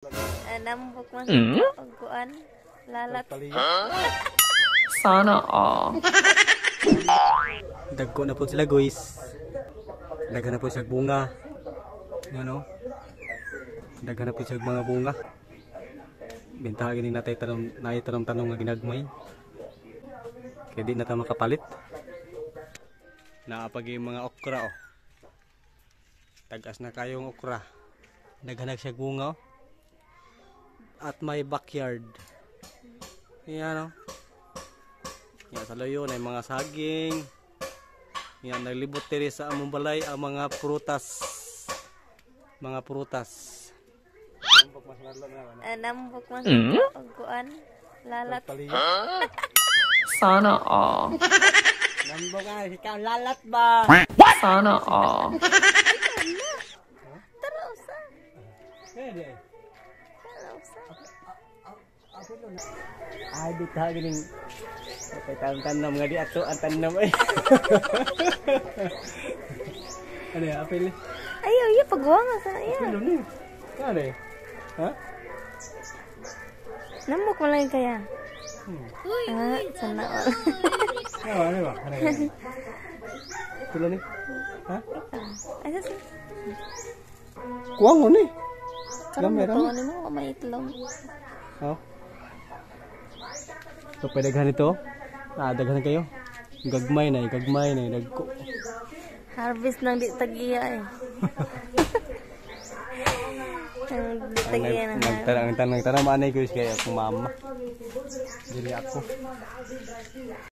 Nambok man og kuan. Lalat. Sana all. Dagko na po sila, guys. Daghan na po siya bunga. Ano? Daghan na po siya mga bunga. Bentaha gini natay tanom, naay tanom-tanom nga ginagmay. Kaya di na ta makapalit. Naapag yung mga okra oh. Tagas na kayong okra. Daghan na siya bunga oh. At may backyard. Yan oh. Yan sa layo na yung mga saging. Yan, naglibot diri sa among balay ang mga prutas. Mga prutas. Nambok man og kuan. Lalat. Sana all. Nambok ka, ikaw lalat ba? Sana all. Tara usa. Pwede. Tara usa. Ay, di ta gining kay tanam nga di ato ang tanam ay. Ano ya, apel? Ayaw, iya pagwa nga sa iya. Apel ni. Ano? Ha? Nambok man lang kaya. Ah, sana all. Ano, ano ba? Ano? Tulo ni. Ha? Ay, sa Kuwang ni. Karon Gamay, mo rami. ni mo may itlog. Oh. So, pwede daghan ito. Ah, daghan kayo. Gagmay na, gagmay na, dagko. Harvest nang di tagiya eh. Ang di Ang tagiya na. nagtanang ang tanang tanang anay ko is kay akong mama. Dili ako.